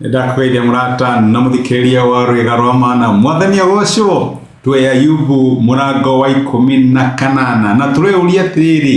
Nĩndakũgeithia mũrata na mũthikĩrĩria wa rwĩga rwa mana mwathani agocwo twĩ Ayubu mũrango wa 18 na tũreũria atĩrĩrĩ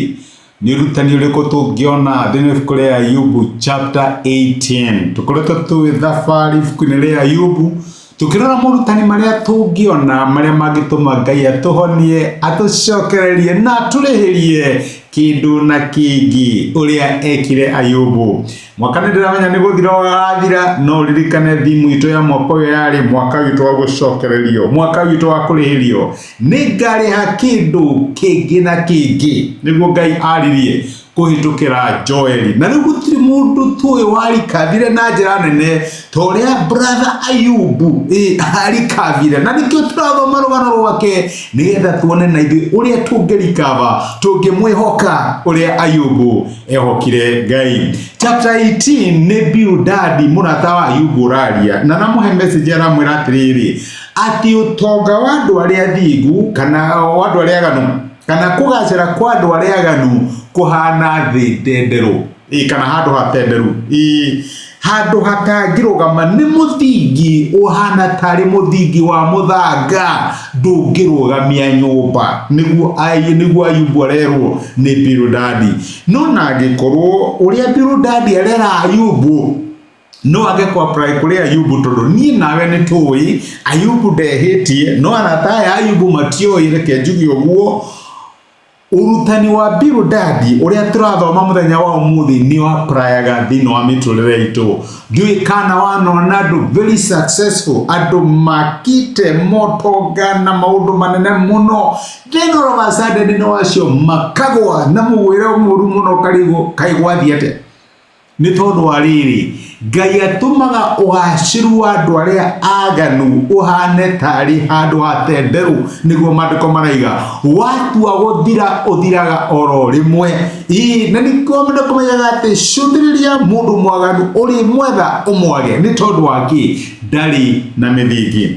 nĩ ũrutani ũrĩkũ tũngĩona thĩinĩ wa ibuku rĩa Ayubu chapter 18 tũkoretwo twĩ thabarĩ ibuku-inĩ rĩa Ayubu tũkĩrora morutani marĩa tũngĩona marĩa mangĩtũma Ngai atũhonie atũcokererie na atũrĩhĩrie kĩndũ na kĩngĩ ũrĩa ekire Ayubu. Mwaka nĩ ndĩramenya nĩ gũthira ũrathira no ũririkane thimu itũ ya mwaka ũyũ yarĩ mwaka witũ wa gũcokererio, mwaka witũ wa kũrĩhĩrio. Nĩ ngarĩha kĩndũ kĩngĩ na kĩngĩ nĩguo Ngai aririe kũhĩtũkĩra Joeli. Na rĩu gũtirĩ mũndũ tũĩ warikathire na njĩra nene ta ũrĩa brother Ayubu arikavire. Na nĩkĩo tũrathoma rũgano rwake nĩgetha tuone na ithuĩ ũrĩa tũngĩrikava tũngĩmwĩhoka ũrĩa Ayubu ehokire Ngai. Chapter 18 nĩ Bilidadi mũrata wa Ayubu ũraria na namũhe message aramwĩra atĩrĩrĩ atĩ ũtonga wa andũ arĩa athingu kana wa andũ arĩa aganu kana kũgacĩra kwa andũ arĩa aganu kũhana thĩ ndenderũ ĩ kana handũ hatenderu ĩ handũ hatangĩrũgama nĩ mũthingi ũhana tarĩ mũthingi wa mũthanga ndũngĩrũgamia nyũmba nĩguo nĩguo Ayubu arerwo nĩ Bilidadi no na angĩkorwo ũrĩa Bilidadi arera Ayubu no age kũ apply kũrĩ Ayubu tondũ niĩ nawe nĩ tũĩ Ayubu ndehĩtie no arata aya Ayubu matioĩ reke njuge ũguo ũrutani wa Bilidadi ũrĩa tũrathoma mũthenya wa ũmũthĩ nĩ applyaga thĩinĩ wa mĩtũrĩre itũ ndiũĩ kana wanona andũ very successful andũ makĩte motonga na maũndũ manene mũno then all of a sudden nĩ wacio makagwa na mũgwĩre mũru mũno karigwo kaĩ gwathiĩ atĩa nĩ tondũ wa rĩrĩ Ngai atũmaga ũgacĩru wa andũ arĩa aganu ũhane tarĩ handũ hatenderũ nĩguo maandĩko maraiga watua gũthira ũthiraga oro rĩmwe ĩĩ na nĩkĩo maandĩko maigaga atĩ cũthĩrĩria mũndũ mwaganu ũrĩ mwetha ũmwage nĩ tondũ wa kĩ ndarĩ na mĩthingi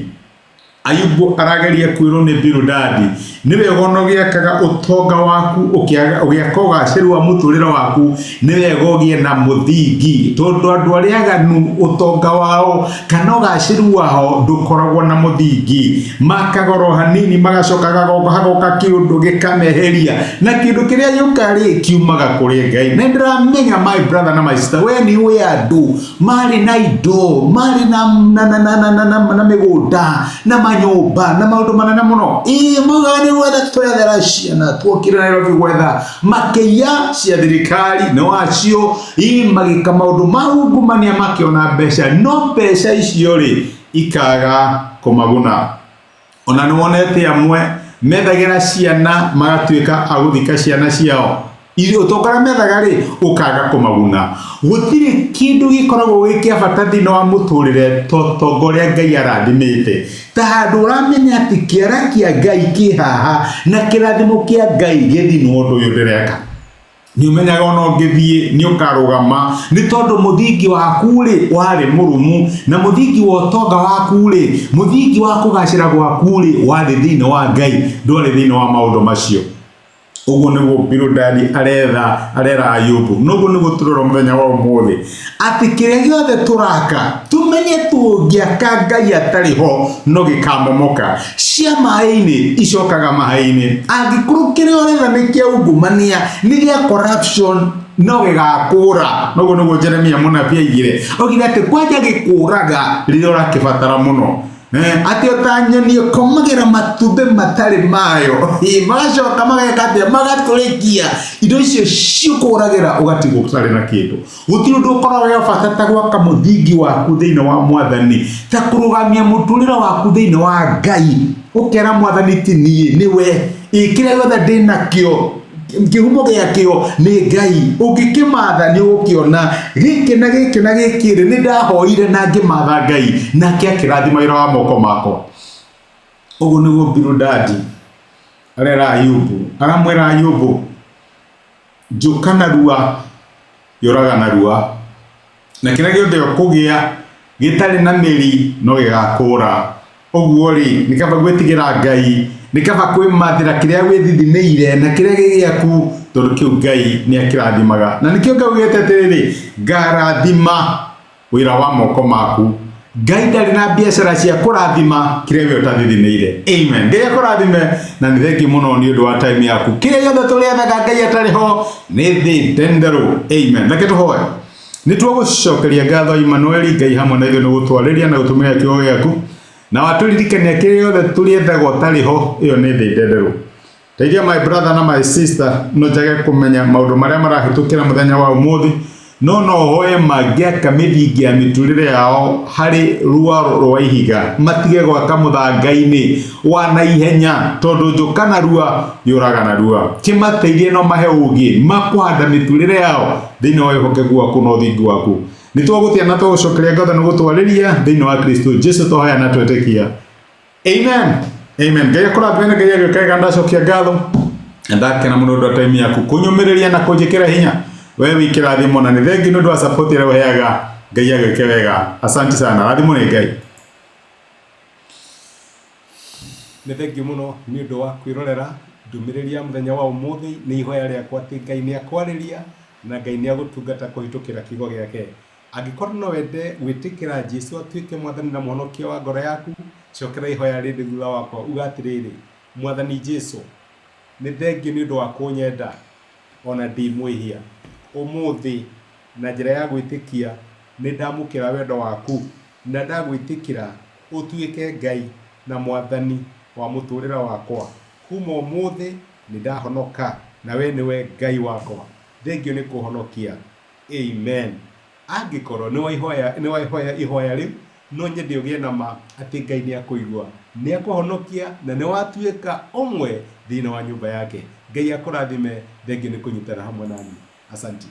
Ayubu arageria kwĩrwo nĩ Bilidadi nĩ wega ona ũgĩakaga ũtonga waku ũgĩaka ũgacĩru wa mũtũrĩre waku nĩ wega ũgĩe na mũthingi tondũ andũ arĩa aganu ũtonga wao kana ũgacĩru wao ndũkoragwo na mũthingi makaga oro hanini magacoka hagoka kĩũndũ gĩkameheria na kĩndũ kĩrĩa gĩũka rĩ kiumaga kũrĩ Ngai na nĩndĩramenya my brother na my sister we nĩ ũĩ andũ marĩ na indo marĩ na na na na na na na na mĩgũnda na manyũmba na maũndũ manene mũno ĩĩ maugaga nĩ gwetha twethera ciana tuokire Nairobi gwetha makĩiya cia thirikari nĩ wacio ĩĩ magĩka maũndũ ma ungumania makĩona mbeca no mbeca icio rĩ ikaga kũmaguna ona nĩ wonete amwe methagĩra ciana magatuĩka a gũthika ciana ciao ũtonga ũrĩa methaga rĩ ũkaga kũmaguna gũtirĩ kĩndũ gĩkoragwo gĩ kĩa bata thĩinĩ wa mũtũrĩre ta ũtonga ũrĩa Ngai arathimĩte ta handũ ũramenya atĩ kĩara kĩa Ngai kĩ haha na kĩrathimo kĩa Ngai gĩ thĩinĩ wa ũndũ ũyũ ndĩreka nĩ ũmenyaga ona ũngĩthiĩ nĩ ũkarũgama nĩ tondũ mũthingi waku rĩ warĩ mũrũmu na mũthingi wa ũtonga waku rĩ mũthingi wa kũgacĩra gwaku rĩ warĩ thĩinĩ wa Ngai ndwarĩ thĩinĩ wa maũndũ macio ũguo nĩguo Bilidadi aretha arera Ayubu noguo nĩguo tũrora mũthenya wa ũmũthĩ atĩ kĩrĩa gĩothe tũraka tũmenye tũngĩaka Ngai atarĩ ho no gĩkamomoka cia maĩ-inĩ icokaga maĩ-inĩ angĩkorwo kĩrĩa ũretha nĩ kĩa ungumania nĩ gĩa corruption no gĩgakũra noguo nĩguo Jeremia mũnabii aigire oigire atĩ kwanja gĩkũraga rĩrĩa ũrakĩbatara mũno atĩ ota nyoni ĩkomagĩra matumbĩ matarĩ mayo magacoka mageka atĩa magatũrĩkia indo icio cikũragĩra ũgatigwo ũtarĩ na kĩndũ gũtirĩ ũndũ ũkoragwo wĩ wa bata ta gwaka mũthingi waku thĩinĩ wa mwathani ta kũrũgamia mũtũrĩre waku thĩinĩ wa Ngai ũkera mwathani ti niĩ nĩwe ĩ kĩrĩa gĩothe ndĩ nakĩo kĩhumo gĩakĩo nĩ Ngai ũngĩkĩmatha nĩ ũgũkĩona gĩkĩ na gĩkĩ na gĩkĩ rĩ nĩ ndahoire na ngĩmatha Ngai nake akĩrathima wĩra wa moko makwa ũguo nĩguo Bilidadi arera Ayubu aramwĩra Ayubu njũka narua yũraga narua na kĩrĩa gĩothe ũkũgĩa gĩtarĩ na mĩri no gĩgakũra ũguo rĩ nĩ kaba gwĩtigĩra Ngai nĩ kaba kwĩmathĩra kĩrĩa wĩthithinĩire na kĩrĩa gĩ gĩaku tondũ kĩu Ngai nĩ akĩrathimaga na nĩkĩo Ngai augĩte atĩrĩrĩ ngarathima. Wĩra wa moko maku. Ngai ndarĩ na biacara cia kũrathima kĩrĩa we ũtathithinĩire. Amen. Ngai akũrathime na nĩ thengiũ mũno nĩ ũndũ wa time yaku. Kĩrĩa gĩothe tũrĩethaga Ngai atarĩ ho nĩ thĩ ndenderũ. Amen. Reke tũhoe. Nĩ twagũcokeria ngatho Emmanuel Ngai hamwe na ithuĩ nĩ gũtwarĩria na gũtũmĩra kiugo gĩaku na watũririkania kĩrĩa gĩothe tũrĩethaga ũtarĩ ho ĩyo nĩ thĩ ndenderũ. Teithia my brother na my sister no njage kũmenya maũndũ marĩa marahĩtũkĩra mũthenya wa ũmũthĩ no no hoye mangĩaka mĩthingi ya mĩtũrĩre yao harĩ rwaro rwa ihiga matige gwaka mũthanga-inĩ wa naihenya tondũ njũka narua yũraga narua kĩmateithie no mahe ũgĩ makũhanda mĩtũrĩre yao thĩinĩ wa wĩhokeku waku na ũthingu waku nĩ twagũtĩa na twagũcokeria ngatho nĩ gũtwarĩria thĩinĩ wa Kristo Jesu twahoya na twetĩkia. Amen. Amen. Ngai akũrathime na Ngai agĩũka wega ndacokia ngatho. Na ndakena mũno ũndũ wa time yaku kũnyũmĩrĩria na kũnjĩkĩra hinya. We wĩ kĩrathimo na nĩ thengiũ nĩ ũndũ wa support ĩrĩa ũheaga. Ngai agwĩke wega. Asante sana. Rathimwo nĩ Ngai. Nĩ thengiũ mũno nĩ ũndũ wa kwĩrorera ndũmĩrĩri ya mũthenya wa ũmũthĩ. Nĩ ihoya rĩakwa atĩ Ngai nĩ akwarĩria na Ngai nĩ agũtungata kũhĩtũkĩra kiugo gĩake. Angĩkorwo no wende gwĩtĩkĩra Jesu atuĩke Mwathani na Mũhonokia wa ngoro yaku, cokera ihoya rĩrĩ thutha wakwa. Uga atĩrĩrĩ, Mwathani Jesu, nĩ thengiũ nĩ ũndũ wa kũnyenda o na ndĩ mwĩhia. Ũmũthĩ, na njĩra ya gwĩtĩkia, nĩ ndamũkĩra wendo waku na ndagwĩtĩkĩra ũtuĩke Ngai na Mwathani wa mũtũũrĩre wakwa. Kuma ũmũthĩ nĩ ndahonoka na wee nĩwe Ngai wakwa. Thengiũ nĩ kũhonokia. Amen. Angĩkorwo nĩ waihoya ihoya rĩu, no nyende ũgĩe na ma atĩ Ngai nĩ akũigua, nĩ akũhonokia na nĩ watuĩka ũmwe thĩinĩ wa nyũmba yake. Ngai akũrathime, thengiũ nĩ kũnyitana hamwe naniĩ. Asanti.